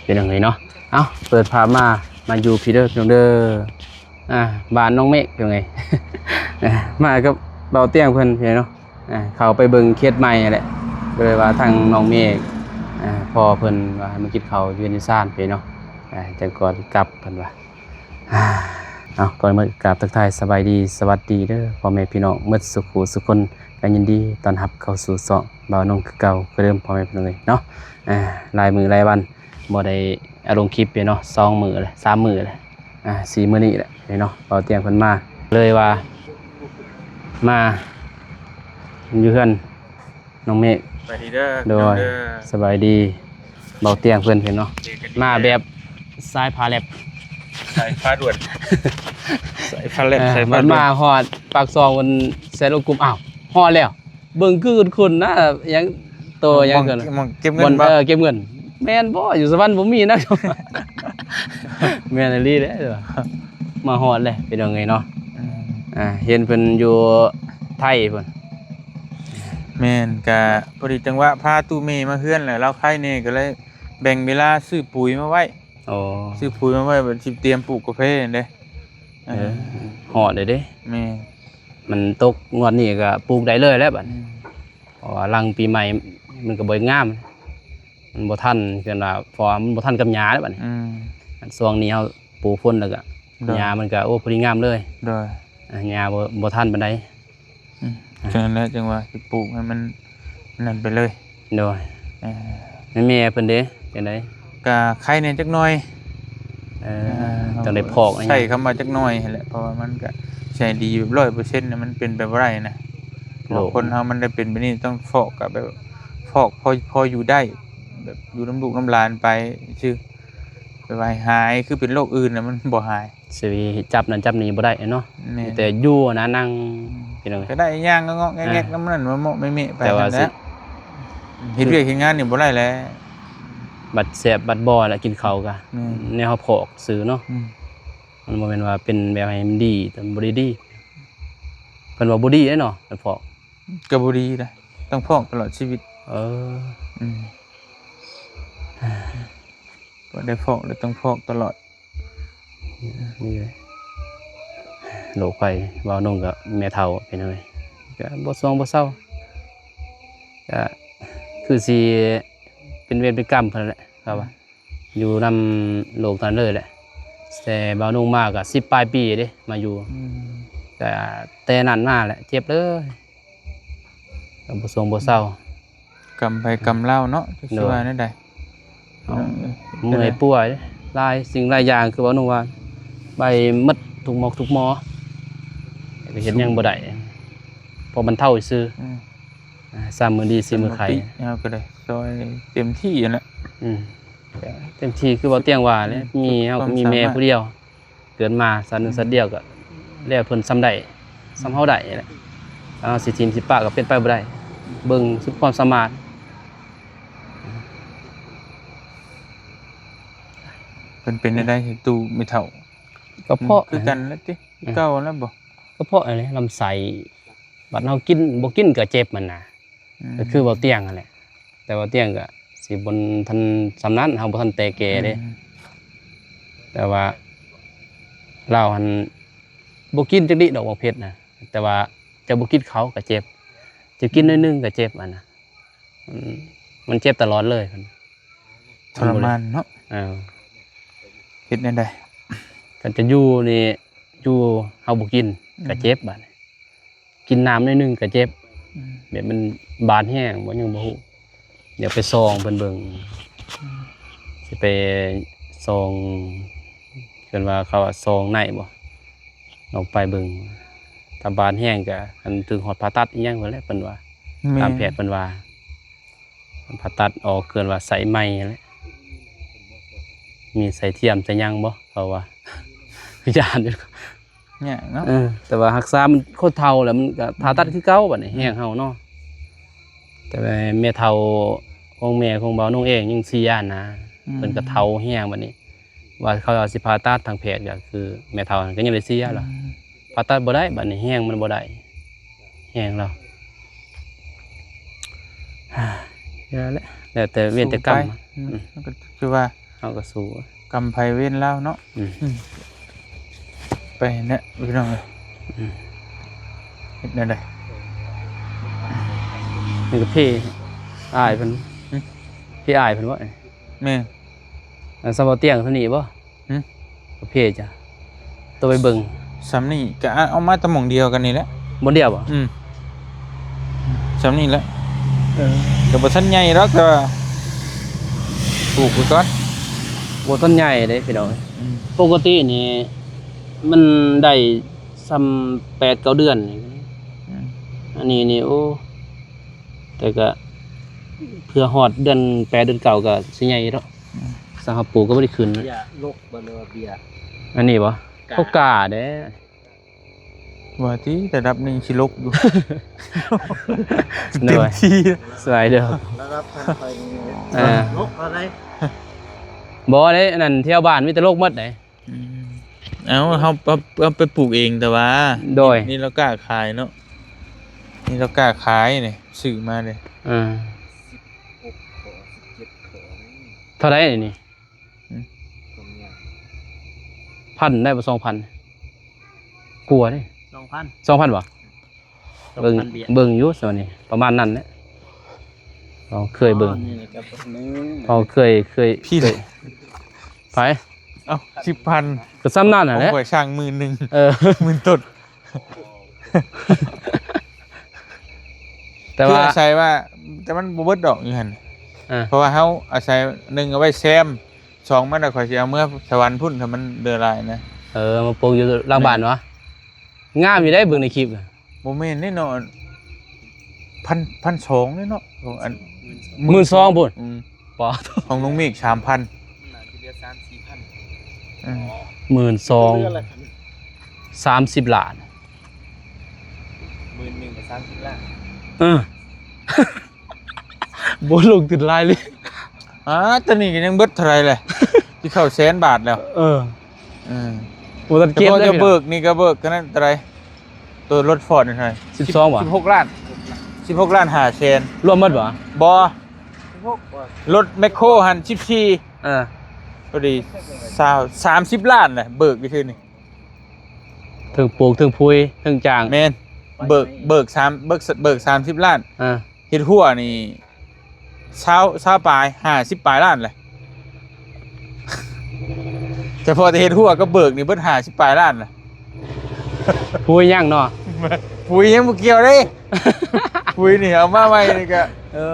ພີ່ນ້ອງເອີຍເນາະ. ເອົ້າ ເປີດພາບມາ ມາຢູ່ພີ້ເດີພີ່ນ້ອງເດີ. ອ່າ ບ້ານນ້ອງເມກພີ່ນ້ອງເອີຍ. ອ່າ ມາກັບເບົາຕຽງເພິ່ນພີ່ນ້ອງເນາະ. ອ່າ ເຂົ້າໄປເບິ່ງເຂດໃໝ່ຫັ້ນແຫຼະ ກໍເລີຍວ່າທາງນ້ອງເມກ ອ່າ ພໍ່ເພິ່ນວ່າໃຫ້ມາກິນເຂົ້າຢູ່ເຮືອນຢູ່ຊານພີ່ນ້ອງເນາະ. ອ່າ ຈັ່ງກ່ອນກັບເພິ່ນວ່າ. ອ່າ ເອົາ ກ່ອນອື່ນກາບທັກທາຍສະບາຍດີ ສະຫວັດດີເດີພໍ່ແມ່ພີ່ນ້ອງໝົດສູ່ຜູ້ສູ່ຄົນ. ກໍຍິນດີຕ້ອນຮັບເຂົ້າສູ່ຊ່ອງບ່າວນົງຄືເກົ່າຄືເດີມ ພໍ່ແມ່ພີ່ນ້ອງເອີຍເນາະ. ອ່າ ຫຼາຍມື້ຫຼາຍວັນບໍ່ໄດ້ ອາ ລົງຄລິບເນາະ ສອງມື້ແລ້ວ ສາມມື້ແລ້ວ ອ່າ ສີ່ມື້ນີ້ແຫຼະເນາະ. ເບົາຕຽງເພິ່ນມາ ເລີຍວ່າມາຢູ່ເຮືອນນ້ອງເມກ. ສະບາຍດີເດີ ໂດຍ ພີ່ນ້ອງເດີ. ສະບາຍດີ ເບົາຕຽງເພິ່ນເນາະ. ເຈີກັນອີກ ມາແບບສາຍຟ້າແລັບ ສາຍຟ້າດ່ວນ ສາຍຟ້າແລັບ ເອີ ສາຍຟ້າດ່ວນ. ມາຮອດປາກຊ່ອງ ເພິ່ນແຊລົງກຸ່ມ ອ້າວ ຮອດແລ້ວ. ເບິ່ງຄືຄຸ້ນໆນະ ຫຍັງ ໂຕຫຍັງ ບ່ອນ ເອີ້ນ ບ່ອນເກັບເງິນ ບ່ອນ ບໍ່ ເອີ ເກັບເງິນ. ແມ່ນບໍ່? ຢູ່ສະຫວັນບໍ່ມີນະ. ແມ່ນອີ່ຫຼີເດ້ ມາຮອດແລ້ວພີ່ນ້ອງເອີຍເນາະ. ອືມ ອ່າ ເຫັນເພິ່ນຢູ່ໄທພຸ້ນ. ແມ່ນ ກະພໍດີຈັງຫວະພາຕູ້ເມມາເຮືອນແຫຼະ ລາວໄຄແດ່ ກໍເລີຍແບ່ງເວລາຊື້ປຸຍມາໄວ້. ອໍ ຊື້ປຸຍມາໄວ້ ບັດຊິຕຽມປູກກາເຟຫັ້ນເດ້. ເອີ ເອີ ຮອດແລ້ວເດ້. ແມ່ນ ມັນຕົກງວດນີ້ກໍປູກໄດ້ເລີຍແຫຼະບັດນີ້. ອືມ ເພາະວ່າຫຼັງປີໃໝ່ມັນກໍບໍ່ງາມ ມັນບໍ່ທັນ ຄືວ່າ ເພາະວ່າມັນບໍ່ທັນກັບຫຍ້າແລ້ວບັດນີ້. ອືມ ຊ່ວງນີ້ເຮົາປູກຝົນແລ້ວກໍ ໂດຍ ຫຍ້າມັນກໍ ໂອ້ ພໍດີງາມເລີຍ. ໂດຍ ອ່າ ຫຍ້າບໍ່ ບໍ່ທັນປານໃດ. ອືມ ອ່າ ຈັ່ງນັ້ນແຫຼະ ຈັ່ງວ່າຊິປູກໃຫ້ມັນນັ້ນໄປເລີຍ. ໂດຍ ເອີ ແມ່ເພິ່ນເດ້ ຈັ່ງໃດ? ກະໄຄແດ່ຈັກໜ່ອຍ. ເອີ ເອີ ຕ້ອງໄດ້ພອກ ໃຊ້ຄຳວ່າຈັກໜ່ອຍຫັ້ນແຫຼະ ເພາະວ່າມັນກະໃຊ້ດີແບບຮ້ອຍເປີເຊັນນະ ມັນເປັນໄປບໍ່ໄດ້ນະ. ເພາະວ່າ ໂລກ ຄົນເຮົາມັນໄດ້ເປັນແບບນີ້ ຕ້ອງຟອກ ກະແບບຟອກພໍ ພໍຢູ່ໄດ້ ແບບຢູ່ນຳລູກນຳຫຼານໄປຊື່ ແບບວ່າໃຫ້ຫາຍຄືເປັນໂລກອື່ນນະ ມັນບໍ່ຫາຍ. ຊິໄປຈັບນັ້ນຈັບນີ້ບໍ່ໄດ້ເນາະ. ແມ່ນ ມີແຕ່ຢູ່ນະ ນັ່ງ ອືມ ພີ່ນ້ອງເອີຍ ກໍໄດ້ຍ່າງເງາະໆແງກໆ ອ່າ ນຳນັ້ນເມາະໆແມະໆໄປ. ແຕ່ວ່າ ຫັ້ນແຫຼະ ຊິເຮັດວຽກເຮັດງານນີ້ບໍ່ໄດ້ແຫຼະ ບັດແຊບບັດບໍ່ລະ ກິນເຂົ້າກະ ແມ່ນ ແນວເຮົາພອກຊື່ເນາະ. ອືມ ມັນບໍ່ແມ່ນວ່າເປັນແບບໃຫ້ມັນດີ ແຕ່ມັນບໍ່ໄດ້ດີ. ເພິ່ນວ່າບໍ່ດີເດ້ເນາະ ການຟອກ ກໍບໍ່ດີນະ ຕ້ອງຟອກຕະຫຼອດຊີວິດ. ເອີ ອືມ ບໍ່ໄດ້ຟອກແລ້ວ ຕ້ອງຟອກຕະຫຼອດ. ນີ້ແຫຼະ ໂລກໄພ ເວົ້າໜຸ່ງກັບແມ່ເຖົ້າ ເປັນຫຍັງ ກໍບໍ່ຊ່ວງບໍ່ເຊົາ ກໍຄືຊິເປັນເວນເປັນກຳເພິ່ນແຫຼະ ເຂົາວ່າ ຢູ່ນຳໂລກນັ້ນເລີຍແຫຼະ. ແຕ່ເວົ້າໜຸ່ງມາກໍສິບປາຍປີເດ້ ມາຢູ່ ອືມ ກໍແຕ່ນັ້ນມາແຫຼະ ເຈັບເລີຍ ກໍບໍ່ຊ່ວງບໍ່ເຊົາ. ກຳໃຜກຳລາວເນາະ ຈັກຊິວ່າແນວໃດ. ໂດຍ ເອົາ ເມື່ອຍປ່ວຍຫຼາຍສິ່ງຫຼາຍຢ່າງ ຄືວ່າໜຸ່ງວ່າ ໄປໝົດທຸກໝອກທຸກໝໍ ກໍເຮັດຫຍັງບໍ່ໄດ້ ພໍບັນເທົາຊື່. ອືມ ອ່າ ສາມມື້ດີ ສີ່ມື້ໄຂ້ ເຮົາກໍໄດ້ຊ່ອຍເຕັມທີ່ຫັ້ນແຫຼະ. ອືມ ເຕັມທີ່ ຄືເວົ້າຕຽງວ່າແຫຼະ ມີ ເຮົາກໍມີແມ່ຜູ້ດຽວ ເກີດມາຊາດໜຶ່ງຊາດດຽວກໍແລ້ວເພິ່ນສ່ຳໃດ ສ່ຳເຮົາໄດ້ແຫຼະ. ເຮົາຊິຖິ້ມຊິປະກໍເປັນໄປບໍ່ໄດ້ ເບິ່ງສຸດຄວາມສາມາດ. ເພິ່ນເປັນແນວໃດ ຕູ້ແມ່ເຖົ້າ? ກະເພາະ ຄືກັນແຫຼະຕິ ເອີ ເກົ່າແລ້ວບໍ່? ກະເພາະຫັ້ນແຫຼະ ລຳໄສ້ ບັດເຮົາກິນ ບໍ່ກິນກໍເຈັບຫັ້ນນະ. ອືມ ກໍຄືເວົ້າຕຽງຫັ້ນແຫຼະ ແຕ່ເວົ້າຕຽງກໍຊິບໍ່ທັນສ່ຳນັ້ນ ເຮົາບໍ່ທັນແຕ່ແກ່ເດ້. ອືມ ແຕ່ວ່າລາວຫັ້ນບໍ່ກິນຈັກນິດອກ ໝາກເຜັດນະ ແຕ່ວ່າເຈົ້າບໍ່ກິນເຂົ້າກໍເຈັບ ເຈົ້າກິນໜ້ອຍໜຶ່ງກໍເຈັບຫັ້ນນະ. ມັນ ມັນເຈັບຕະຫຼອດເລີຍ ມັນ ທໍລະມານເນາະ. ເອີ ເຮັດແນວໃດ? ຄັນຈະຢູ່ນີ້ ຢູ່ເຮົາບໍ່ກິນ ອືມ ກໍເຈັບບາດນີ້ ກິນນ້ຳໜ້ອຍໜຶ່ງກໍເຈັບ. ອືມ ແບບມັນບາດແຮງບໍ່ ຍັງບໍ່ຮູ້ ດຽວໄປສ່ອງເພິ່ນເບິ່ງ. ອືມ ຊິໄປສ່ອງ ເພິ່ນວ່າເຂົາວ່າສ່ອງໃນບໍ່ ລອງໄປເບິ່ງ. ຖ້າບາດແຮງກໍ ອັນ ຖືກຮອດຜ່າຕັດອີ່ຫຍັງພຸ້ນແຫຼະ ເພິ່ນວ່າ. ແມ່ນ ຕາມແພດເພິ່ນວ່າ ຜ່າຕັດອອກ ເອີ້ນວ່າໃສ່ໃໝ່ຫັ້ນແຫຼະ ມີໃສ່ທຽມໃສ່ຫຍັງບໍ່ ເຂົາວ່າ ຢ້ານຢູ່ ຍາກເນາະ. ເອີ ແຕ່ວ່າຮັກສາ ມັນຄົນເຖົ້າແລ້ວ ມັນກໍຜ່າຕັດຄືເກົ່າ ບາດນີ້ ອືມ ແຮງເຮົາເນາະ. ແຕ່ວ່າແມ່ເຖົ້າຂອງແມ່ຂອງບ່າວນົງເອງຍັງເສຍນະ. ອືມ ເພິ່ນກໍເຖົ້າແຮງ ບາດນີ້ ວ່າເຂົາວ່າຊິຜ່າຕັດ ທາງແພດກໍຄືແມ່ເຖົ້ານັ້ນກໍຍັງໄດ້ເສຍລະ. ອືມ ຜ່າຕັດບໍ່ໄດ້ ບາດນີ້ແຮງມັນບໍ່ໄດ້ ແຮງລາວ. ແລ້ວແຫຼະ ແລ້ວແຕ່ເວນແຕ່ກຳ. ອືມ ມັນກໍຄືວ່າ ເຮົາກໍສູ້ ກຳໃຜເວນລາວເນາະ. ອືມ ອືມ ໄປແຫຼະພີ່ນ້ອງເອີຍ. ອືມ ເຮັດແນວໃດ? ນີ້ກໍເພອ້າຍເພິ່ນ. ຫຶ? ເພອ້າຍເພິ່ນບໍ່? ແມ່ນ. ອັນສຳເບົາຕຽງສ່ຳນີ້ບໍ່? ຫຶ? ໂອເຄຈ້ະ ໂຕໄປເບິ່ງ. ສ່ຳນີ້ກະເອົາມາແຕ່ໝ່ອງດຽວກັນນີ້ແຫຼະ. ບ່ອນດຽວບໍ່? ອືມ ສ່ຳນີ້ແຫຼະ. ເອີ ກະບໍ່ທັນໃຫຍ່ດອກ ແຕ່ວ່າປູກໄວ້ກ່ອນ. ບໍ່ທັນໃຫຍ່ເດ້ພີ່ນ້ອງ. ອືມ ປົກກະຕິນີ້ມັນໄດ້ສ່ຳແປດເກົ້າເດືອນນີ້. ອືມ ອັນນີ້ນີ້ ໂອ້ ແຕ່ກະເພື່ອຮອດເດືອນແປດເດືອນເກົ້າກະຊິໃຫຍ່ດອກ. ອືມ ສາເຮົາປູກກໍບໍ່ໄດ້ຂຶ້ນ. ເບຍລົກບໍ່ ຫຼືວ່າເບຍ? ອັນນີ້ບໍ່? ກາ ເຂົາກາເດ້. ວ່າຕິ ລະດັບໜຶ່ງຊິລົກຢູ່. ເຕັມທີ່. ສວຍເດີ ລະດັບທາງໄປນີ້ ອ່າ ລົກເທົ່າໃດ? ບໍ່ເດ້ ອັນນັ້ນແຖວບ້ານມີແຕ່ລົກໝົດເດ້. ອືມ ເອົາ ເຮົາ ເຮົາ ເຮົາໄປປູກເອງ ແຕ່ວ່າ ໂດຍ ນີ້ລາວກ້າຂາຍເນາະ. ນີ້ລາວກ້າຂາຍນີ້ ຊື້ມາເດ້. ອ່າ ເທົ່າໃດນີ້? ຫຶ? ພັນໄດ້ບໍ່? ສອງພັນກວ່າເດ້. ສອງພັນ ສອງພັນບໍ່? ເບິ່ງ ເບິ່ງຢູ່ສ່ຳນີ້ ປະມານນັ້ນແຫຼະ. ເຮົາເຄີຍເບິ່ງ ອໍ ນີ້ແຫຼະ ເຮົາເຄີຍ ເຄີຍ ເຄີຍ. ໃຜ? ເອົ້າ ສິບພັນ ກໍສ່ຳນັ້ນຫັ້ນແຫຼະ. ຂ້ອຍຊ່າງໝື່ນໜຶ່ງ. ເອີ ໝື່ນຕົ້ນ. ແຕ່ວ່າ ຄືອາໄສວ່າ ແຕ່ມັນບໍ່ເບິດດອກຢູ່ຫັ້ນ. ອ່າ ເພາະວ່າເຮົາອາໄສ ໜຶ່ງເອົາໄວ້ແຊມ ສອງມັນ ຂ້ອຍຊິເອົາເມືອສະຫວັນພຸ້ນ ຖ້າມັນເຫຼືອຫຼາຍນະ. ເອີ ມາປູກຢູ່ຫຼັງບ້ານຫວະ? ງາມຢູ່ເດ້ ເບິ່ງໃນຄລິບນະ. ບໍ່ແມ່ນເດ້ເນາະ ພັນ ພັນສອງເດ້ເນາະ ຂອງອັນ ໝື່ນສອງພຸ້ນ. ອືມ ປາດ ຂອງນ້ອງເມກ ສາມພັນ. ໜ້າຈະເຫຼືອສາມສີ່ພັນ. ອືມ ໝື່ນສອງ ສາມສິບລ້ານ. ໝື່ນໜຶ່ງກັບສາມສິບລ້ານ. ເອີ ບໍ່ລົງທຶນຫຼາຍເລີຍ. ອ່າ ຕອນນີ້ກໍຍັງເບິດເທົ່າໃດແຫຼະ? ຊິເຂົ້າແສນບາດແລ້ວ. ເອີ ເອີ ບໍ່ທັນເກັບເລີຍ. ແຕ່ພໍຈະເບີກນີ້ກໍເບີກເທົ່ານັ້ນເທົ່າໃດ? ໂຕລົດຟອດນີ້ເທົ່າໃດ? ສິບສອງບໍ່? ສິບຫົກລ້ານ ສິບຫົກລ້ານຫ້າແສນ. ລວມໝົດບໍ່? ບໍ່ ລົດແມັກໂຄຫັ້ນສິບສີ່. ເອີ ພໍດີ ຊາວ ສາມສິບລ້ານແຫຼະ ເບີກຢູ່ເທື່ອນີ້. ເທິງປູກ ເທິງຜຸຍ ເທິງຈ້າງ. ແມ່ນ ເບີກ ເບີກສາມ ເບີກ ເບີກສາມສິບລ້ານ. ອ່າ ເຮັດຮົ້ວນີ້ ຊາວ ຊາວປາຍ ຫ້າສິບປາຍລ້ານແຫຼະ. ສະເພາະແຕ່ເຮັດຮົ້ວກັບເບີກນີ້ເບິດຫ້າສິບປາຍລ້ານແຫຼະ. ຜຸຍຍັງເນາະ ຜຸຍຍັງບໍ່ກ່ຽວເດ້. ຜຸຍນີ້ເອົາມາໃໝ່ນີ້ກະ ເອີ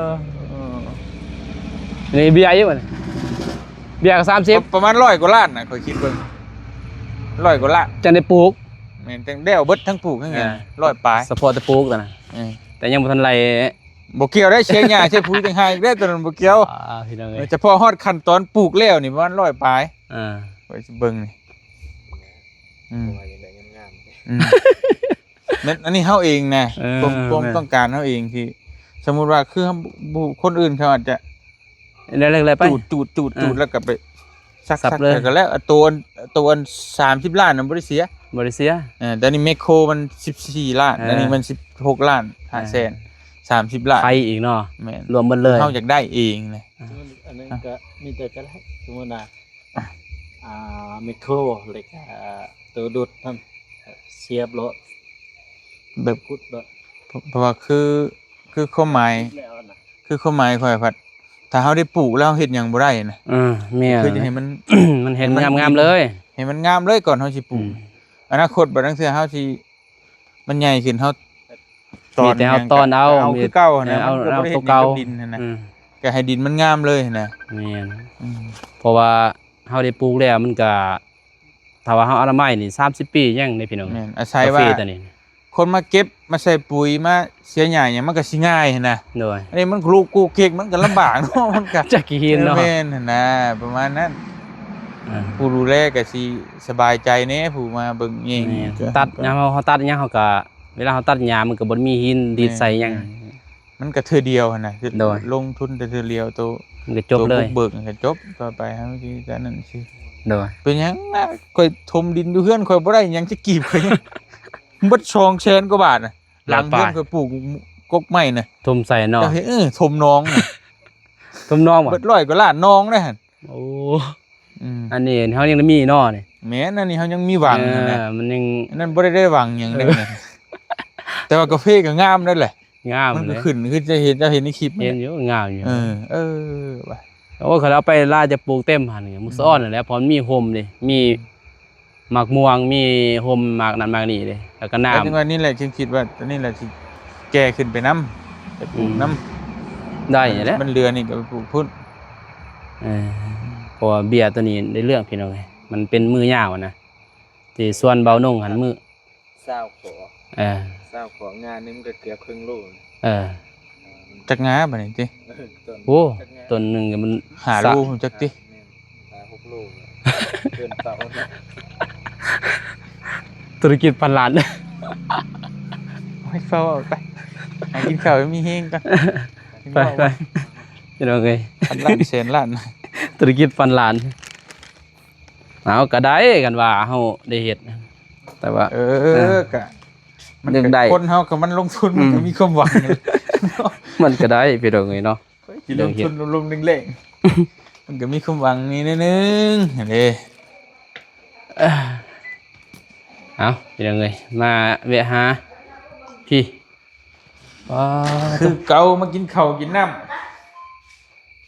ເອີ ນີ້ເບຍຢູ່ ເບຍກໍສາມສິບ ປະມານຮ້ອຍກວ່າລ້ານນະ ຂ້ອຍຄິດເບິ່ງ ຮ້ອຍກວ່າລ້ານ ຈັ່ງໄດ້ປູກ. ແມ່ນ ຈັ່ງແລ້ວເບິດທັງປູກທັງຫຍັງ ເອີ ຮ້ອຍປາຍ ສະເພາະແຕ່ປູກຕອນນັ້ນ. ເອີ ແຕ່ຍັງບໍ່ທັນໄລ່. ບໍ່ກ່ຽວໄດ້ ເສຍຫຍ້າເສຍຜຸຍຕ່າງຫາກເດ້ ຕອນນັ້ນບໍ່ກ່ຽວ. ອ່າ ພີ່ນ້ອງເອີຍ ສະເພາະຮອດຂັ້ນຕອນປູກແລ້ວນີ້ປະມານຮ້ອຍປາຍ. ອ່າ ຂ້ອຍຊິເບິ່ງນີ້ ອືມ ເພາະວ່າຢາກໄດ້ງາມໆ. ອືມ ແມ່ນ ອັນນີ້ເຮົາເອງນະ ເອີ ຄວາມ ຄວາມ ແມ່ນ ຕ້ອງການເຮົາເອງ ທີ່ ສົມມຸດວ່າ ຄື ຜູ້ ຄົນອື່ນເຂົາອາດຈະ ແລ້ວ ແລ້ວໄປ ຈູດ ຈູດ ຈູດ ຈູດ ຈູດ ອ່າ ແລ້ວກໍໄປ ສັກ ສັກ ແລ້ວກໍແລ້ວ. ໂຕອັນ ໂຕອັນສາມສິບລ້ານນັ້ນບໍ່ໄດ້ເສຍ ບໍ່ໄດ້ເສຍ. ເອີ ແຕ່ນີ້ແມັກໂຄມັນສິບສີ່ລ້ານ ເອີ ອັນນີ້ມັນສິບຫົກລ້ານຫ້າແສນ ເອີ ສາມສິບລ້ານ ໄປອີກເນາະ. ແມ່ນ ລວມໝົດເລີຍ ເຮົາຢາກໄດ້ເອງນະ. ອ່າ ອັນນັ້ນກໍມີແຕ່ກໍໄດ້ ສົມມຸດນະ ອ່າ ແມັກໂຄ ແລ້ວກໍໂຕດູດນຳ ສຽບໂລດ ແບບ ຂຸດໂລດ. ເພາະ ເພາະວ່າຄື ຄືຄວາມໝາຍ ແລ້ວນະ ຄືຄວາມໝາຍຂ້ອຍພັດ ຖ້າເຮົາໄດ້ປູກແລ້ວເຮົາເຮັດຫຍັງບໍ່ໄດ້ນະ. ເອີ ແມ່ນ ຄືຈະໃຫ້ມັນ ມັນເຫັນ ໃຫ້ມັນງາມໆເລີຍ ໃຫ້ມັນງາມເລີຍກ່ອນເຮົາຊິປູກ. ອືມ ອະນາຄົດບາດລາງເທື່ອເຮົາຊິ ມັນໃຫຍ່ຂຶ້ນ ເຮົາຕອນ ມີແຕ່ເຮົາຕອນເອົາ ເອົາຄືເກົ່າຫັ້ນນະ ເອີ ມັນກໍບໍ່ໄດ້ເຮັດຫຍັງກັບດິນຫັ້ນນະ. ອືມ ກໍໃຫ້ດິນມັນງາມເລີຍຫັ້ນນະ. ແມ່ນ ອືມ ເພາະວ່າເຮົາໄດ້ປູກແລ້ວມັນກໍ ຖ້າວ່າເຮົາອະນາໄມນີ້ສາມສິບປີຍັງເດ້ພີ່ນ້ອງ. ແມ່ນ ອາໄສວ່າ ກາເຟຕົວນີ້ ຄົນມາເກັບມາໃສ່ປຸຍມາເສຍຫຍ້າຫຍັງ ມັນກໍຊິງ່າຍຫັ້ນນະ. ໂດຍ ອັນນີ້ມັນລຸກກຸກກິກ ມັນກໍລຳບາກເນາະ ມັນກໍ ຈັກຂີ້ຫີນເນາະ. ແມ່ນຫັ້ນນະ ປະມານນັ້ນ. ອ່າ ຜູ້ດູແລກໍຊິສະບາຍໃຈແດ່ ຜູ້ມາເບິ່ງແຍງ. ແມ່ນ ຕັດຫຍັງ ເຮົາ ເຮົາຕັດຫຍັງ ເຮົາກໍ ເວລາເຮົາຕັດຫຍ້າ ມັນກໍບໍ່ໄດ້ມີຫີນດີດໃສ່ຫຍັງ. ແມ່ນ ມັນກໍເທື່ອດຽວຫັ້ນນະ. ໂດຍ ລົງທຶນແຕ່ເທື່ອດຽວ ໂຕ ມັນກໍຈົບເລີຍ ໂຕບຸກເບີກມັນກໍຈົບ. ຕໍ່ໄປເຮົາຊິຈະນັ້ນຊິ. ໂດຍ ເປັນຫຍັງນະ ຂ້ອຍຖົມດິນຢູ່ເຮືອນ ຂ້ອຍບໍ່ໄດ້ຫຍັງຈັກກີບ ຂ້ອອຍ ເບິດສອງແສນກວ່າບາດນະ. ຫຼັງເຮືອນຂ້ອຍປູກກົກໄມ້ນະ ຖົມໃສ່ເນາະ. ເຈົ້າເຫັນ ເອີ ຖົມໜອງນະ ຖົມໜອງບໍ່? ເບິດຮ້ອຍກວ່າລ້ານໜອງເດ້ຫັ້ນ. ໂອ້ ອືມ ອັນນີ້ເຮົາຍັງໄດ້ມີເນາະນີ້ ແມ່ນ ອັນນີ້ເຮົາຍັງມີຫວັງ ເອີ ຫັ້ນນະ ມັນຍັງ ອັນນັ້ນບໍ່ໄດ້ ໄດ້ຫວັງຫຍັງເດ້ ເອີ ແຕ່ວ່າກາເຟກໍງາມນັ້ນແຫຼະ ງາມ ມັນກໍ ເດ້ ຂຶ້ນ ຄືຈະເຫັນ ເຈົ້າເຫັນໃນຄລິບ ເຫັນຢູ່ ງາມຢູ່ ເອີ ເອີ ວ່າ ໂອ້ ຄັນເອົາໄປລາວຈະປູກເຕັມຫັ້ນ ໝົດສະອອນນັ້ນແຫຼະ ເພາະມັນມີຮົ່ມເດ້ ມີ ໝາກມ່ວງ ມີຮົ່ມ ໝາກນັ້ນໝາກນີ້ເດ້ ແລ້ວກໍນ້ຳ ແຕ່ຈັ່ງວ່ານີ້ແຫຼະ ຈຶ່ງຄິດວ່າ ອັນນີ້ແຫຼະຊິແກ່ຂຶ້ນໄປນຳ ໄປປູກນຳ ອືມ ໄດ້ແຫຼະ ມັນເຫຼືອນີ້ກໍໄປປູກພຸ້ນ ເອີ ເພາະວ່າເບ້ຍໂຕນີ້ໄດ້ເລື່ອງ ພີ່ນ້ອງເອີຍ ມັນເປັນມືຍາວນະ ທີ່ສວນເບົານົງຫັ້ນ ມື ຊາວຂອງ ເອີ ຊາວຂອງ ງານໜຶ່ງມັນກໍເກືອບເຄິ່ງໂລ ເອີ ຈັກງາບາດນີ້ຕິ ເອີ ຕົ້ນ ໂອ້ ຈັກງາ ຕົ້ນໜຶ່ງກໍມັນຫ້າໂລ ຫາ ຈັກຕິ ແມ່ນ ຫ້າຫົກໂລ ເກີນເປົ້າ ທຸລະກິດພັນລ້ານ ໂອ້ຍ ເຝົ້າເອົາໄປ ຫາກິນເຂົ້າໃຫ້ມີແຮງກ່ອນ ໄປ ໄປ ພີ່ນ້ອງເອີຍ ພັນລ້ານແສນລ້ານ ທຸລະກິດພັນລ້ານ ເອົາ ກໍໄດ້ ຄັນວ່າເຮົາໄດ້ເຮັດ ແຕ່ວ່າ ເອີ ເອີ ກະ ມັນ ຢາກໄດ້ ຄົນເຮົາກໍມັນລົງທຶນ ມັນກໍ ອືມ ມີຄວາມຫວັງ ມັນກໍໄດ້ ພີ່ນ້ອງເອີຍເນາະ ຊິລົງທຶນລົມໆແລ້ງໆ ມັນກໍມີຄວາມຫວັງນີ້ໜ້ອຍໜຶ່ງຫັ້ນເດ້ ເອົາ ພີ່ນ້ອງເອີຍ ມາແວະຫາ ພີ່ ວ້າ ຄືເກົ່າ ມາກິນເຂົ້າກິນນ້ຳ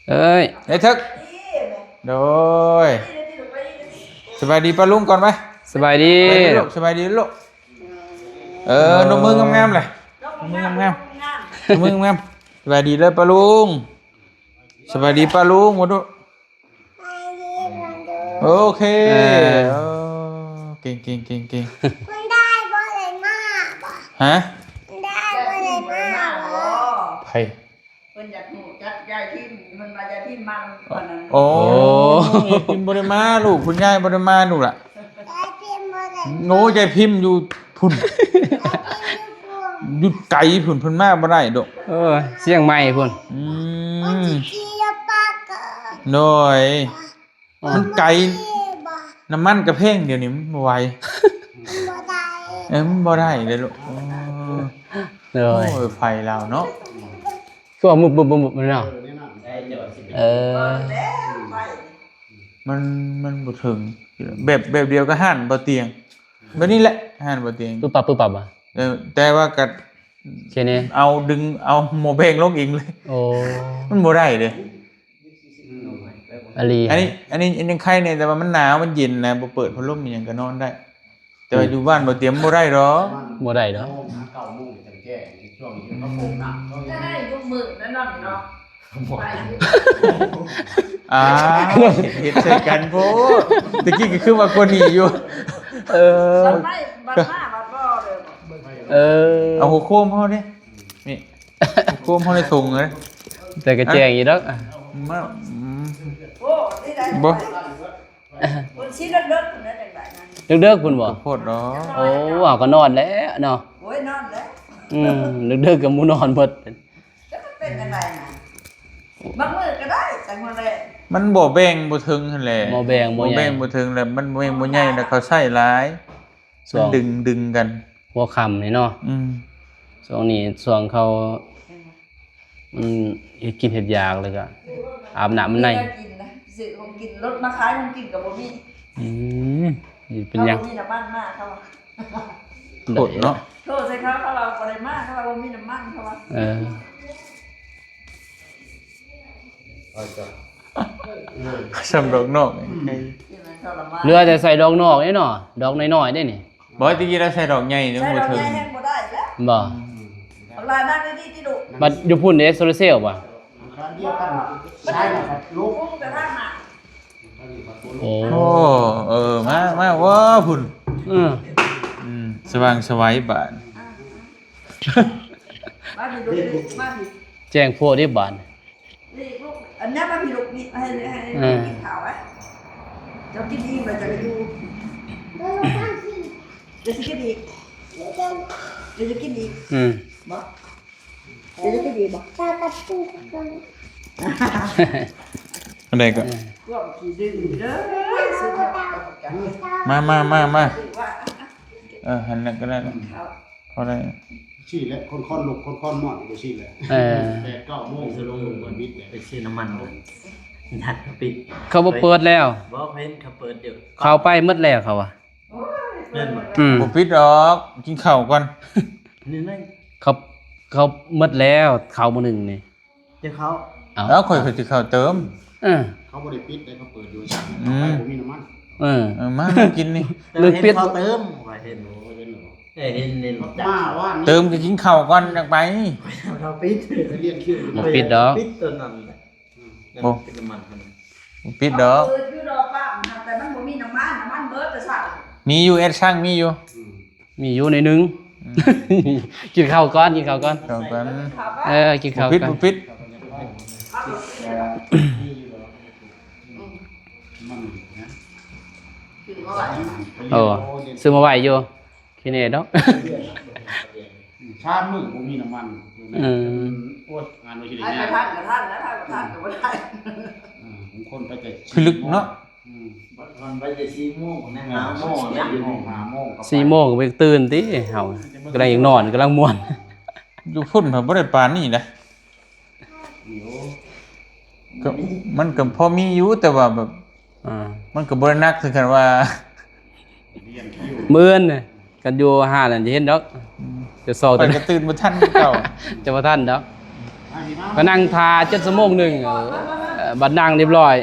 ເອີຍ ໄອ້ເຖິກ ໂດຍ ສະບາຍດີປ້າລຸງກ່ອນໄປ ສະບາຍດີ ສະບາຍດີລູກ ສະບາຍດີລູກ ເອີ ເອີ ນົບມືງາມໆແຫຼະ ນົບມືງາມໆ ນົບມືງາມໆ ສະບາຍດີເດີປ້າລຸງ ສະບາຍດີປ້າລຸງ ມາດູ ໂອເຄ ເອີ ເອີ ເກັ່ງໆໆໆ ຄຸນໄດ້ບໍ່ໄດ້ມາບໍ່ ຮະ ຄຸນໄດ້ບໍ່ໄດ້ມາບໍ່ ໃຜ ເພິ່ນຢາກຮູ້ຈັກຍາຍພິມ ເພິ່ນວ່າຍາຍພິມມານຳ ໂອ້ ໂອ້ ຍາຍພິມບໍ່ໄດ້ມາລູກ ຄຸນຍາຍບໍ່ໄດ້ມາລູກລະ ຍາຍພິມບໍ່ໄດ້ ໂອ້ ຍາຍພິມຢູ່ພຸ້ນ ຍາຍພິມຢູ່ພຸ້ນ ຢູ່ໄກພຸ້ນ ເພິ່ນມາບໍ່ໄດ້ດອກ ເອີ ຊຽງໃໝ່ພຸ້ນ ອືມ ໂດຍ ມັນໄກ ນ້ຳມັນກໍແພງ ດຽວນີ້ມັນບໍ່ໄຫວ ມັນບໍ່ໄດ້ ເອີ ມັນບໍ່ໄດ້ເດ້ລູກ ໂອ້ ໂດຍ ໂອ້ຍ ໄຟລາວເນາະ ຄືວ່າມຶບໆໆໆເນາະ ເອີ ມັນ ມັນບໍ່ເຖິງ ແບບ ແບບດຽວກັບຮ້ານບໍ່ຕຽງ ແບບນີ້ແຫຼະ ຮ້ານບໍ່ຕຽງ ປຶບປັບ ປຶບປັບ ເອີ ແຕ່ວ່າກໍ ເຄເນ ເອົາດຶງ ເອົາໝໍ້ແບງລົງເອງເລີຍ ໂອ້ ມັນບໍ່ໄດ້ເດ້ ອາລີ ອັນນີ້ ອັນນີ້ ອັນນີ້ຍັງໄຄແດ່ ແຕ່ວ່າມັນໜາວ ມັນເຢັນນະ ບໍ່ເປີດພັດລົມອີ່ຫຍັງກໍນອນໄດ້ ແຕ່ວ່າ ອືມ ຢູ່ບ້ານບໍ່ຕຽງບໍ່ໄດ້ດອກ ບໍ່ໄດ້ດອກ ເກົ້າໂມງຈັ່ງແຈ້ງ ຊ່ວງທີ່ເຂົາໂປ່ງນ້ຳ ຈະໄດ້ທຸກມື້ແນ່ນອນເນາະ ໄປ ອ່າ ເຮັດໃສ່ກັນໂພດ ຕະກີ້ກໍຄືວ່າກວ່ານີ້ຢູ່ ເອີ ບັດໄປ ບັດມາ ບັດບໍ່ເດີ ເອີ ເອົາຫົວໂຄມເຮົາເດ້ ນີ້ ໂຄມເຮົາໄດ້ສົ່ງເລີຍ ແຕ່ກໍແຈ້ງຢູ່ດອກ ມາ ອືມ ໂອ້ ນີ້ໄດ້ ບໍ່ ຄົນຊີ້ເລິກໆພຸ້ນນະ ຈັ່ງໃດນະ ເລິກໆພຸ້ນບໍ່ ໂພດດອກ ໂອ້ ເຮົາກໍນອນແລ້ວເນາະ ໂອ້ຍ ນອນແລ້ວ ອືມ ເລິກໆກໍໝູ່ນອນເບິດ ແລ້ວມັນເປັນຈັ່ງໃດນະ ບາງມື້ກໍໄດ້ ແຕ່ມື້ແລກ ມັນບໍ່ແບ່ງບໍ່ເຖິງຫັ້ນແຫຼະ ບໍ່ແບ່ງບໍ່ໃຫຍ່ ບໍ່ແບ່ງບໍ່ເຖິງ ແລ້ວມັນບໍ່ແບ່ງບໍ່ໃຫຍ່ ແລ້ວເຂົາໃຊ້ຫຼາຍ ຊ່ວງ ມັນດຶງ ດຶງກັນ ຫົວຄ່ຳນີ້ເນາະ ອືມ ຊ່ວງນີ້ຊ່ວງເຂົາ ມັນເຮັດກິນເຮັດຢາກ ແລ້ວກໍອາບນ້ຳໃນ ຊື້ຂອງກິນ ລົດມາຂາຍຂອງກິນກໍບໍ່ມີ ອືມ ນີ້ເປັນຫຍັງ ເຂົາບໍ່ມີນ້ຳມັນມາ ເຂົາວ່າ ໂທດເນາະ ໂທດໃສ່ເຂົາ ເຂົາວ່າບໍ່ໄດ້ມາ ເຂົາວ່າບໍ່ມີນ້ຳມັນ ເຂົາວ່າ ເອີ ສ່ຳດອກນອກ ເຫຼືອແຕ່ໃສ່ດອກນອກເດ້ເນາະ ດອກນ້ອຍໆເດ້ນີ້ ບໍ່ ຕະກີ້ລາວໃສ່ດອກໃຫຍ່ ໃສ່ດອກໃຫຍ່ແຮງບໍ່ໄດ້ແລ້ວ ບໍ່ ອືມ ບັກຫຼ້ານັ່ງດີໆຕິລູກ ບັດຢູ່ພຸ້ນເດ້ ໂຊລາເຊວບໍ່ ອັນດຽວກັນ ໃຊ້ແລ້ວກໍລຸກ ໂອ້ ໂອ້ ເອີ ມາ ມາ ວ້າ ພຸ້ນ ເອີ ອືມ ສະຫວ່າງສະໄຫວບາດ ມາພີ່ລູກ ມາພີ່ ແຈ້ງໂພດເດ້ບາດ ນີ້ລູກ ອັນນີ້ມາພີ່ລູກ ນີ້ໃຫ້ ໃຫ້ ເອີ ກິນເຂົ້າໄວ້ ເຈົ້າກິນອີ່ມແລ້ວເຈົ້າກໍຢູ່ ດຽວຊິກິນອີກ ດຽວຈະກິນອີກ ອືມ ບໍ່ ເຈົ້າຈະກິນອີກບໍ່ ອັນໃດກໍ ເອີ ພວກຂີ້ດື້ເດີ ມາ ມາ ມາ ມາ ເອີ ຫັ້ນແຫຼະກໍໄດ້ ພໍໄດ້ ຊີ້ແຫຼະ ຄ່ອນໆ ລຸກ ຄ່ອນໆ ນອນ ຈັ່ງຊີ້ແຫຼະ ເອີ ແປດເກົ້າໂມງ ສະໂລງ ເປີດບິດແຫຼະ ໄປຊື້ນ້ຳມັນ ຍັດເຂົາປິດ ເຂົາບໍ່ເປີດແລ້ວ. ບໍ່ເຫັນເຂົາເປີດຢູ່ ເຂົາໄປໝົດແລ້ວເຂົາວ່າ. ແມ່ນບໍ່? ອືມ ບໍ່ປິດດອກ ກິນເຂົ້າກ່ອນ. ນີ້ນະ ເຂົາ ເຂົາໝົດແລ້ວ ເຂົ້າມື້ໜຶ່ງນີ້. ຈະເຂົ້າ ເອົ້າ ເອົາ ຂ້ອຍ ຂ້ອຍຊິເຂົ້າເຕີມ. ເອີ ເຂົາບໍ່ໄດ້ປິດເດ້ ເຂົາເປີດຢູ່. ອືມ ໄປບໍ່ມີນ້ຳມັນ. ເອີ ເອີ ມາ ມາກິນນີ້. ເລີຍປິດ ເຂົາເຕີມ ວ່າເຫັນ ໂອ້ ເຫັນ ເອີ ເຫັນ ເຫັນ ມາວ່ານີ້ ເຕີມກໍກິນເຂົ້າກ່ອນ ຈັ່ງໄປ. ເຂົາປິດ ໄປລຽນຄິວ ບໍ່ປິດດອກ ປິດຕົວນັ້ນແຫຼະ. ອືມ ໂອ້ ປິດນ້ຳມັນ ບໍ່ປິດດອກ. ເປີດຢູ່ດອກປ້າ ແຕ່ມັນບໍ່ມີນ້ຳມັນ ນ້ຳມັນເບີດໄປຊະ. ມີຢູ່ ແອັດຊັງມີຢູ່. ອືມ ມີຢູ່ໜ້ອຍໜຶ່ງ. ອືມ ກິນເຂົ້າກ່ອນ ກິນເຂົ້າກ່ອນ ເຂົ້າກ່ອນ. ເອີ ກິນເຂົ້າກ່ອນ ບໍ່ປິດ ບໍ່ປິດ. ໂອ້ ຊື້ມາໄວ້ຢູ່ ຂີ້ແນ່ດອກ. ສາມມື້ບໍ່ມີນ້ຳມັນ. ເອີ ໂອ້ຍ ງານບໍ່ຊິໄດ້ ໄປ ງານ ໄປທັນກໍທັນນະ ໄປບໍ່ທັນກໍບໍ່ໄດ້. ອືມ ບາງຄົນໄປແຕ່ ຄືລຶກເນາະ. ອືມ ບັດມັນໄປແຕ່ສີ່ໂມງນະ ຫ້າໂມງນະ ຫ້າໂມງກໍໄປ ສີ່ໂມງກໍໄປຕື່ນຕິ ເຮົາກຳລັງຢາກນອນ ກຳລັງມ່ວນ. ຢູ່ພຸ້ນພັດບໍ່ໄດ້ປານນີ້ນະ. ໂອ້ ກໍມັນກໍພໍມີຢູ່ ແຕ່ວ່າແບບ ອ່າ ມັນກໍບໍ່ໄດ້ໜັກຄືກັນວ່າ ມື້ອື່ນ ຄັນຢູ່ຮ້ານນັ້ນຈະເຫັນດອກ. ອືມ ຈະຊອກ ຂ້ອຍກໍຕື່ນບໍ່ທັນຄືເກົ່າ ຈະບໍ່ທັນດອກ. ກໍນັ່ງຖ້າຈົນຊົ່ວໂມງໜຶ່ງ ເອີ ບັດນັ່ງຮຽບຮ້ອຍ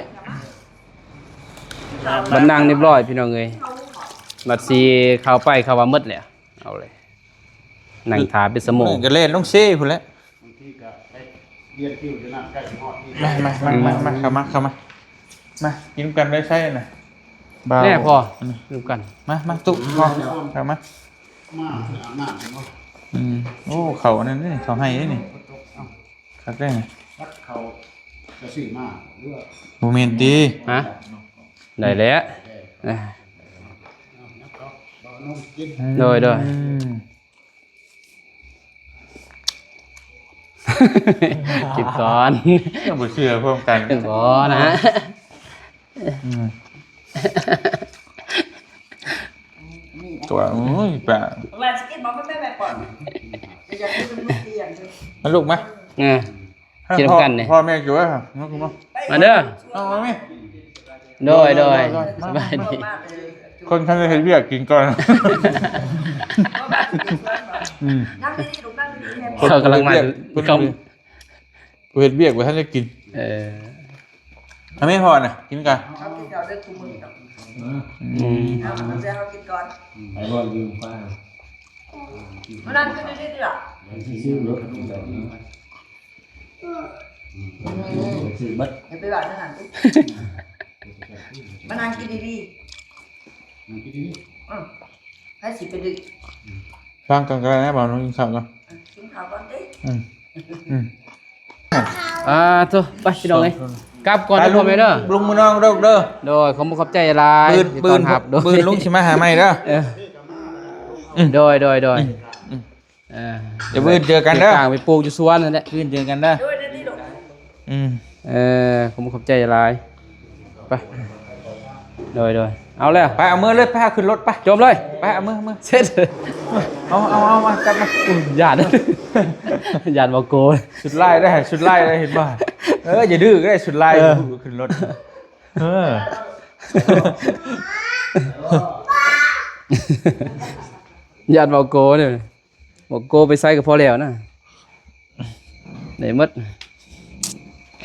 ບັດນັ່ງຮຽບຮ້ອຍ ພີ່ນ້ອງເອີຍ. ບັດຊິເຂົ້າໄປ ເຂົາວ່າໝົດແລ້ວ ເອົາເລີຍ ນັ່ງຖ້າເປັນຊົ່ວໂມງ. ກໍແລ່ນລົງເຊພຸ້ນແຫຼະ. ບາງທີກໍໄປລຽນຄິວຢູ່ນັ້ນ ໃກ້ຊິຮອດທີ່. ມາ ມາ ມາ ມາ ເຂົ້າມາ ເຂົ້າມາ ມາກິນນຳກັນໄດ້ໃຊ້ນະ ບ່າວ ແນ່ພໍ ອືມ ກິນນຳກັນ. ມາ ມາຕຸ ພໍ ເຂົ້າມາ ມາອາບນ້ຳເນາະ. ອືມ ໂອ້ ເຂົ້າອັນນັ້ນເດ້ ເຂົ້າໄຮ່ເດ້ນີ້ ຄັກເດ້ນີ້. ເຂົ້າກະຊື້ມາຫຼືວ່າ ບໍ່ແມ່ນຕິ? ຮະ ໄດ້ແລ້ວ. ເອີ ໂດຍ ໂດຍ ອືມ ກິນກ່ອນ ຍັງບໍ່ເຊື່ອພ້ອມກັນ ບໍ່ນະ. ອືມ ຕົວ ໂອ້ຍ ປາ ວ່າຊິກິນບໍ່ ມັນໄປໄປກ່ອນ ຢາກກິນມັນເປັນຫຍັງ. ມາລູກມາ ເອີ ກິນນຳກັນນີ້ ພໍ່ແມ່ຢູ່ເດີ້ ມາ ມາເດີ້ ເອົາມາແມ່. ໂດຍ ໂດຍ ສະບາຍດີ. ຄົນຄັນໄດ້ເຮັດວຽກກິນກ່ອນ. ອືມ ເຂົາກຳລັງມາ ເຂົາ ຜູ້ເຮັດວຽກບໍ່ທັນໄດ້ກິນ. ເອີ ເອົາແມ່ພໍ່ນະ ກິນກ່ອນ. ເຮົາກິນເຂົ້າເດີຄູ່ມື້ດອກ. ອືມ ເອົາແມ່ເຮົາກິນກ່ອນ. ໄປບໍ່? ຢູ່ໄປ ມານັ່ງກິນດີໆ ເດີ. ຊື້ລົດກິນດອກ. ອືມ ຊື້ເບິດ ຢ່າໄປວ່າເລື່ອງນັ້ນຕິ. ມານັ່ງກິນດີໆ ນັ່ງກິນດີໆ. ອືມ ໃຜຊິໄປດື້. ຟັງກັນກໍໄດ້ນະ ບ່າວນ້ອງກິນເຂົ້າກ່ອນ. ອືມ ກິນເຂົ້າກ່ອນຕິ. ອືມ ອືມ ອ່າ ໂທ້ ໄປພີ່ນ້ອງເອີຍ ກັບກ່ອນເດີພໍ່ແມ່ເດີ ລຸງມື້ນ້ອງເດີ. ໂດຍ ຂອບຄຸນຂອບໃຈຫຼາຍ ມື້ອື່ນ ມື້ອື່ນລຸງຊິມາຫາໃໝ່ເດີ. ເອີ ອືມ ໂດຍ ໂດຍ ໂດຍ ອືມ ເອີ ດຽວມື້ອື່ນເຈີກັນເດີ ໄປປູກຢູ່ສວນນັ້ນແຫຼະ ມື້ອື່ນເຈີກັນເດີ. ອືມ ເອີ ຂອບຄຸນຂອບໃຈຫຼາຍ. ໄປ ໂດຍ ໂດຍ ເອົາແລ້ວ ໄປເອົາມືເລີຍ ໄປຫາຂຶ້ນລົດໄປ ຈົມເລີຍ ໄປເອົາມື ເອົາມື ເສັດ ເອົາ ເອົາ ເອົາມາ ຈັບມາ. ໂອ້ຍ ຢ້ານ ຢ້ານບໍ່ໂກ ຊຸດລາຍໄດ້ ຊຸດລາຍໄດ້ ເຫັນບໍ່? ເອີ ຢ່າດື້ກໍໄດ້ ຊຸດລາຍ ເອີ ຂຶ້ນລົດ ເອີ ຢ້ານບໍ່ໂກນີ້. ບໍ່ໂກໄປໃສກໍພໍແລ້ວນະ ໄດ້ໝົດ.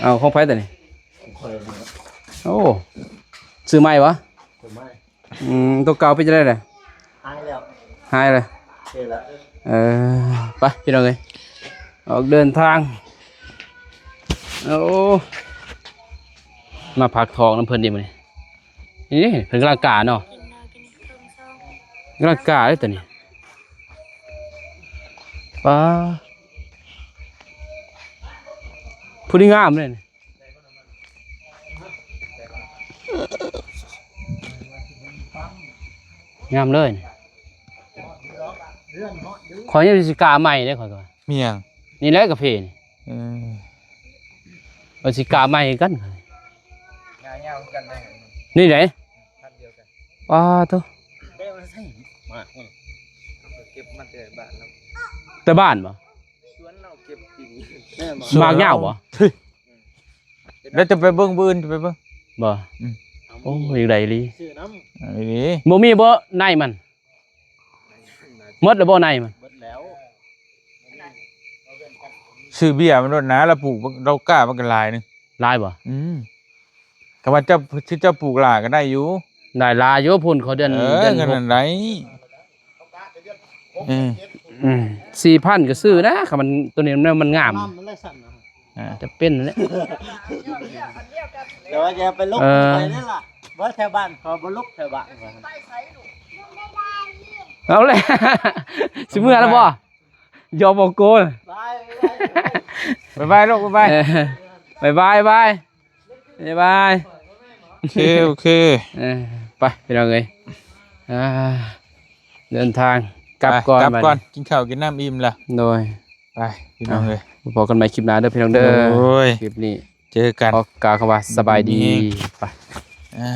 ເອົາ ຂອງໃຜຕົວນີ້? ໂອ້ ຊື້ໃໝ່ບໍ່? ຊື້ໃໝ່. ອືມ ຕົວເກົ່າເປັນຈັ່ງໃດລະ? ຫາຍແລ້ວ ຫາຍແລ້ວ ເອີ ໄປພີ່ນ້ອງເອີຍ ອອກເດີນທາງ. ໂອ້ ມາພັກທ້ອງນຳເພິ່ນອີກມື້ນີ້. ນີ້ເພິ່ນກຳລັງກາເນາະ ກຳລັງກາເດ້ຕົວນີ້. ປ້າ ຜູ້ນີ້ງາມເດ້ນີ້ ງາມເລີຍ. ຂ້ອຍຍັງຊິກາໃໝ່ເດ້ ຂ້ອຍກໍວ່າ ມີຫຍັງ? ນີ້ແຫຼະກາເຟນີ້. ເອີ ວ່າຊິກາໃໝ່ຄືກັນ ຍາວໆຄືກັນເດ້ ນີ້ເດ້ ພັນດຽວກັນ. ປ້າໂທ້ ໄດ້ມາໃສ່ ໝາກມັນ ເກັບມາແຕ່ບ້ານລາວ ແຕ່ບ້ານບໍ່? ສວນລາວເກັບປີນີ້ ໝາກຍາວບໍ່? ອືມ. ແລ້ວຈະໄປເບິ່ງ ມື້ອື່ນຈະໄປເບິ່ງ ບໍ່? ອືມ ໂອ້ ຢາກໄດ້ອີ່ຫຼີ ຊື້ນຳ ອີ່ຫຼີ ບໍ່ມີບໍ່ໃນມັນ? ໝົດແລ້ວບໍ່ໃນມັນ? ໝົດແລ້ວ ຊື້ເບ້ຍມັນໂລດນາ ລາວປູກ ລາວກ້າມັນກໍຫຼາຍໜຶ່ງ ຫຼາຍບໍ່? ອືມ ຄັນວ່າເຈົ້າ ຊິເຈົ້າປູກຫຼາຍກໍໄດ້ຢູ່ ໄດ້ຫຼາຍຢູ່ ພຸ້ນເຂົາເດືອນ ເອີ ເດືອນຫົກ ນັ້ນໄດ້ ເອີ ອືມ ສີ່ພັນກໍຊື້ນະ ຄັນມັນ ໂຕນີ້ມັນ ມັນງາມ ງາມມັນໄດ້ຊັ້ນນະ ອ່າ ຈະເປັນແຫຼະ ແຕ່ວ່າຢ່າໄປລົກ ເອີ ໃຜເດ້ລະ ບໍ່ແຖວບ້ານ ເຂົາບໍ່ລົກແຖວບ້ານ ເອົາແຫຼະ ຊິເມືອແລ້ວບໍ່? ຢອມບໍ່ໂກນ ບາຍບາຍລູກ ບາຍບາຍ ເອີ ບາຍບາຍ ບາຍບາຍ ບາຍບາຍ ໂອເຄ ໂອເຄ ເອີ ໄປພີ່ນ້ອງເອີຍ ອ່າ ເດີນທາງກັບ ໄປ ກ່ອນ ກັບກ່ອນ ບາດນີ້ ກິນເຂົ້າກິນນ້ຳອີ່ມແລ້ວ ໂດຍ ໄປພີ່ນ້ອງເອີຍ ພໍ້ກັນໃໝ່ຄລິບໜ້າເດີພີ່ນ້ອງເດີ ໂອ້ຍ ຄລິບນີ້ ເຈີກັນ ຂໍກ່າວຄຳວ່າສະບາຍດີ ດີ ໄປ ອ່າ